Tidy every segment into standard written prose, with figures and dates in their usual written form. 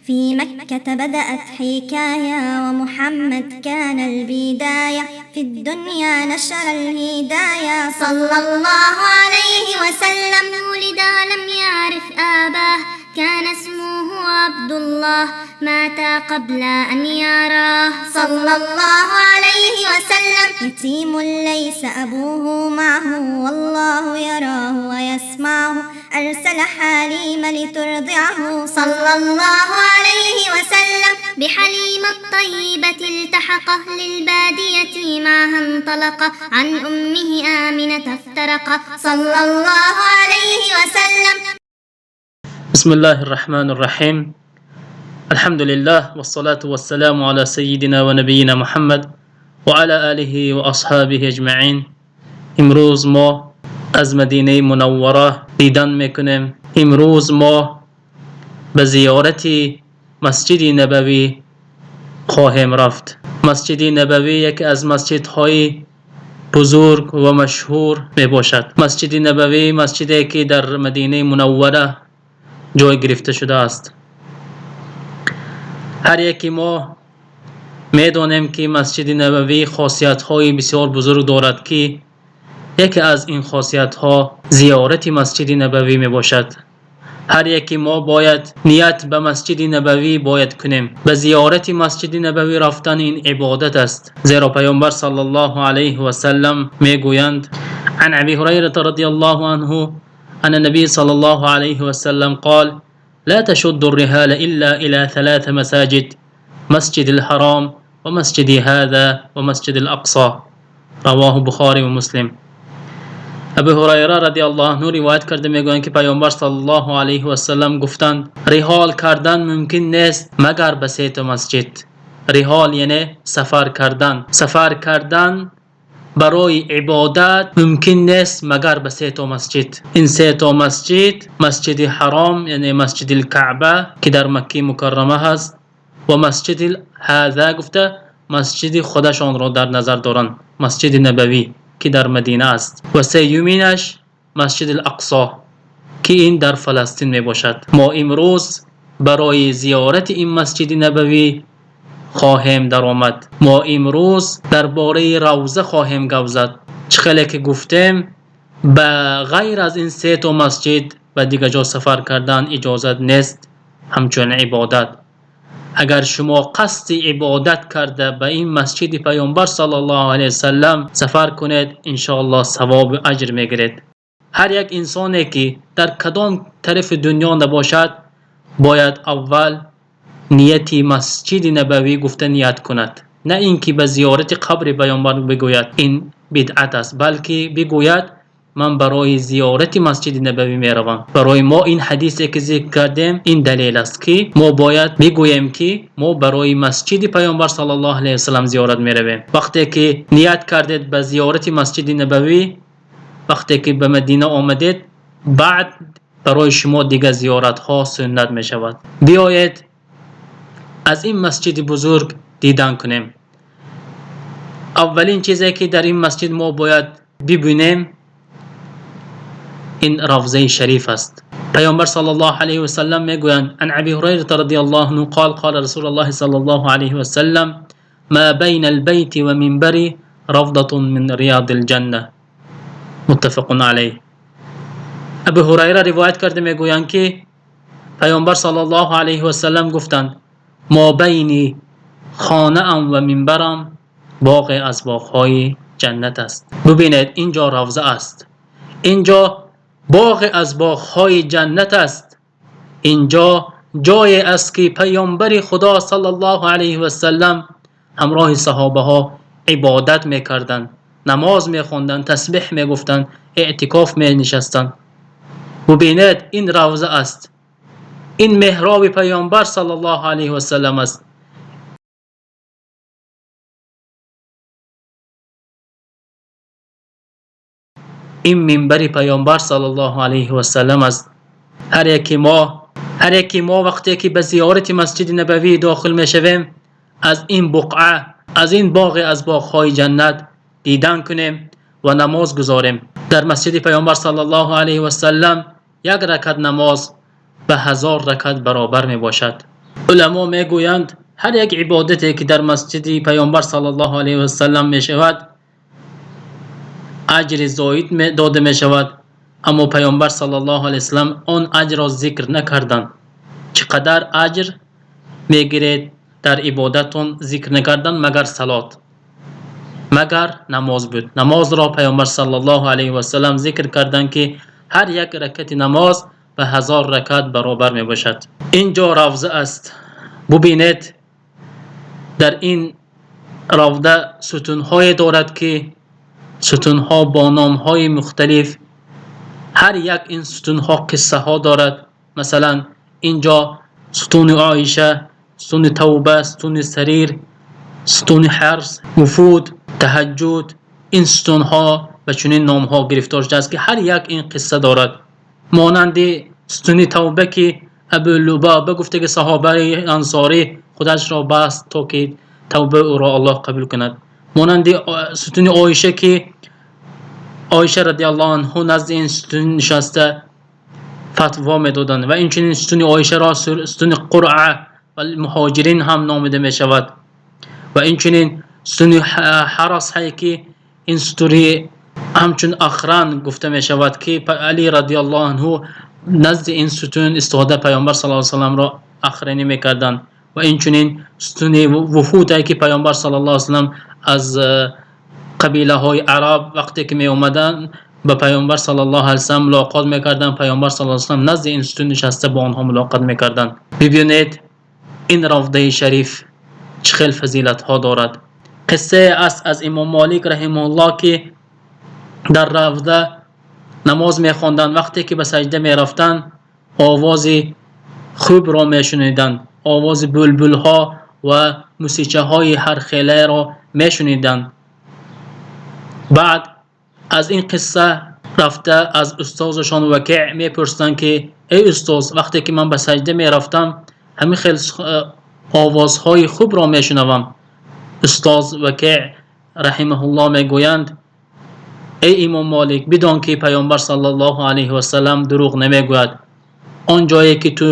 في مكة بدأت حكاية، ومحمد كان البداية، في الدنيا نشر الهداية، صلى الله عليه وسلم. ولد لم يعرف آباه، كان اسمه عبد الله، مات قبل أن يراه، صلى الله عليه وسلم. يتيم ليس أبوه معه، والله يراه ويسمعه، أرسل حليمة لترضعه، صلى الله عليه وسلم. بحليمة الطيبة التحق، للبادية معها انطلق، عن أمه آمنة افترق، صلى الله عليه وسلم. بسم الله الرحمن الرحيم. الحمد لله والصلاة والسلام على سيدنا ونبينا محمد وعلى آله وأصحابه أجمعين. امروز ما از مدینه منوره دیدن میکنیم. امروز ما به زیارت مسجد نبوی خواهیم رفت. مسجد نبوی یکی از مسجدهای بزرگ و مشهور می باشد. مسجد نبوی مسجدی که در مدینه منوره جای گرفته شده است. هر یکی ما میدانیم که مسجد نبوی خاصیت‌های بسیار بزرگ دارد که یکی از این خاصیت‌ها زیارت مسجد نبوی می باشد. هر یکی ما باید نیت به مسجد نبوی باید کنیم. به زیارت مسجد نبوی رفتن این عبادت است. زیرا پیامبر صلی الله علیه و سلم میگویند: عن ابی هریره رضی الله عنه ان النبي صلى الله عليه وسلم قال: لا تشد الرحال إلا إلى ثلاث مساجد، مسجد الحرام ومسجد هذا ومسجد الأقصى. رواه بخاری و مسلم. ابو هریره رضی الله عنه روایت کرده میگویند که پیامبر صلی الله علیه و سلم گفتند: رحال کردن ممکن نیست مگر به سه تا مسجد. رحال یعنی سفر کردن. سفر کردن برای عبادت ممکن نیست مگر به سه تا مسجد. این سه تا مسجد، مسجد حرام یعنی مسجد الکعبه که در مکه مکرمه هست، و مسجد هذا گفته مسجد خودشان را در نظر دارند، مسجد نبوی که در مدینه است، و سیومینش مسجد الاقصا که این در فلسطین می باشد. ما امروز برای زیارت این مسجد نبوی خواهیم در آمد. ما امروز درباره روضه خواهیم گپ زد. چه خیلی که گفتیم به غیر از این سه تا مسجد به دیگه جا سفر کردن اجازت نیست همچون عبادت. اگر شما قصد عبادت کرده به این مسجد پیامبر صلی الله علیه وسلم سفر کنید، انشاءالله ثواب و اجر میگیرید. هر یک انسانی که در کدام طرف دنیا نباشد باید اول نیت مسجد نبوی گفته نیت کند، نه اینکه به زیارت قبر پیامبر بگوید، این بدعت است، بلکه بگوید من برای زیارت مسجد نبوی میروم. برای ما این حدیثی که ذکر کردیم این دلیل است که ما باید بگوییم که ما برای مسجد پیامبر صلی الله علیه وسلم زیارت میرویم. وقتی که نیت کردید به زیارت مسجد نبوی، وقتی که به مدینه آمدید، بعد برای شما دیگه زیارت ها سنت میشود. بیایید از این مسجد بزرگ دیدن کنیم. اولین چیزی که در این مسجد ما باید ببینیم این روضه شریف است. پیامبر صلی الله علیه و سلم میگویند: عن ابی هریره رضی الله عنه قال قال رسول الله صلی الله علیه و سلم ما بین البیت و منبری روضة من ریاض الجنه. متفق علیه. ابو هریره روایت کرده میگویند که پیامبر صلی الله علیه و سلم گفتند: ما بین خانه ام و منبرم باغ از باغ‌های جنت است. ببینید اینجا روضه است، اینجا باغ از باغ‌های جنت است، اینجا جای است که پیامبر خدا صلی الله علیه و سلم همراه صحابه ها عبادت میکردند، نماز میخواندند، تسبیح میگفتند، اعتکاف مینشستند. ببینید این روضه است، این محراب پیامبر صلی الله علیه و سلم است. این منبر پیامبر صلی الله علیه و سلم است. هر یکی ما وقتی که به زیارت مسجد نبوی داخل میشویم، از این بقعه، از این باغ از باغ‌های جنت دیدن کنیم و نماز گزاریم. در مسجد پیامبر صلی الله علیه و سلم یک رکعت نماز به 1000 رکعت برابر می باشد. Уламо мегӯянд, ҳар як ибодате ки дар масҷиди Паёмбар саллаллоҳу алайҳи васаллам мешавад, аҷри зоид дода мешавад, аммо Паёмбар саллаллоҳу алайҳи васаллам он аҷрро зикр накарданд. Чӣ қадар аҷр мегиред дар ибодатон зикр накарданд, магар салот, магар намоз буд. Намозро Паёмбар саллаллоҳу алайҳи васаллам зикр карданд, ки ҳар як ракати намоз ба 1000 ракат баробар мебошад. Инҷо равза аст. Бубинед, дар ин равза сутунҳое дорад, ки сутунҳо бо номҳои мухталиф, ҳар як ин сутунҳо қиссаҳо дорад. Масалан, инҷо сутуни Оиша, сутуни Тавба, сутуни Сарир, сутуни Ҳарс, Вуфуд, Таҳаҷҷуд. Ин сутунҳо ба чунин номҳо гирифтор шудааст, ки ҳар як ин қисса дорад. Монанди сутуни Тавба, ки Абу Лубоба гуфта, ки саҳобаи ансорӣ худашро баст, то ки тавбаи ӯро Аллоҳ қабул кунад. Монанди сутуни Оиша, ки Оиша радиаллоҳу анҳу назди ин сутун нишаста фатво медоданд. Ва инчунин сутуни Оишаро сутуни Қуръа ва Муҳоҷирин ҳам номида мешавад. Ва инчунин сутуни Ҳарас ҳай, ки ин сутуни ҳамчун охран гуфта мешавад, ки Али радиаллоҳу анҳу назди ин сутун истода Паёмбар саллаллоҳу алайҳи васалламро охранӣ мекарданд. Ва инчунин сутуни Вуфуд, ки Паёмбар саллаллоҳу алайҳи васаллам аз қабилаҳои араб вақте ки меомаданд, ба Паёмбар саллаллоҳу алайҳи васаллам мулоқот мекарданд. Паёмбар саллаллоҳу алайҳи васаллам назди ин сутун нишаста бо онҳо мулоқот мекарданд. Бибинед, ин равдаи шариф чӣ хел фазилатҳо дорад. Қиссае аст аз Имом Молик раҳимаҳуллоҳ, ки дар равда намоз мехонданд. Вақте ки ба саҷда мерафтанд, овози хубро мешуниданд, овози булбулҳо ва мусичаҳои ҳархеларо мешуниданд. Баъд аз ин қисса рафта аз устозашон Вакеъ мепурсанд, ки эй устоз, вақте ки ман ба саҷда мерафтам, ҳамин хел овозҳои хубро мешунавам. Устоз Вакеъ раҳимаҳуллоҳ мегӯянд: эй Имом Молик, бидон, ки Паёмбар саллаллоҳу алайҳи васаллам дурӯғ намегӯяд. Он ҷое ки ту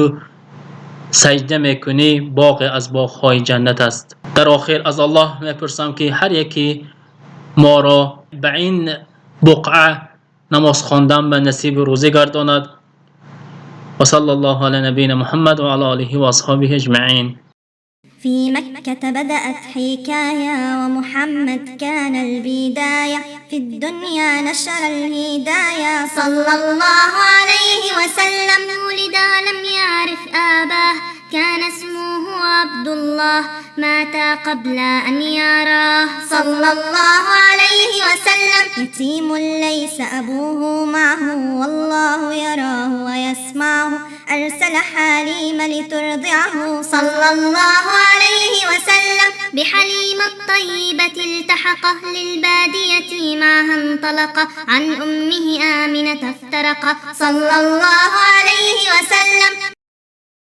саҷда мекунӣ, боғе аз боғҳои ҷаннат аст. Дар охир аз Аллоҳ мепурсам, ки ҳар яке моро ба ин буқъа намоз хондан ба насибу рӯзӣ гардонад. Ва саллаллоҳу ала набийина Муҳаммад ва ала олиҳи ва асҳобиҳи аҷмаин. في مكة بدأت حكاية، ومحمد كان البداية، في الدنيا نشر الهداية، صلى الله عليه وسلم. ولد لم يعرف آباه، كان اسمه عبد الله، مات قبل أن يراه. صلى الله عليه وسلم. يتيم ليس أبوه معه، والله يراه ويسمعه، أرسل حليمة لترضعه، صلى الله عليه وسلم. بحليمة الطيبة التحق، للبادية معها انطلق، عن أمه آمنة افترق. صلى الله عليه وسلم.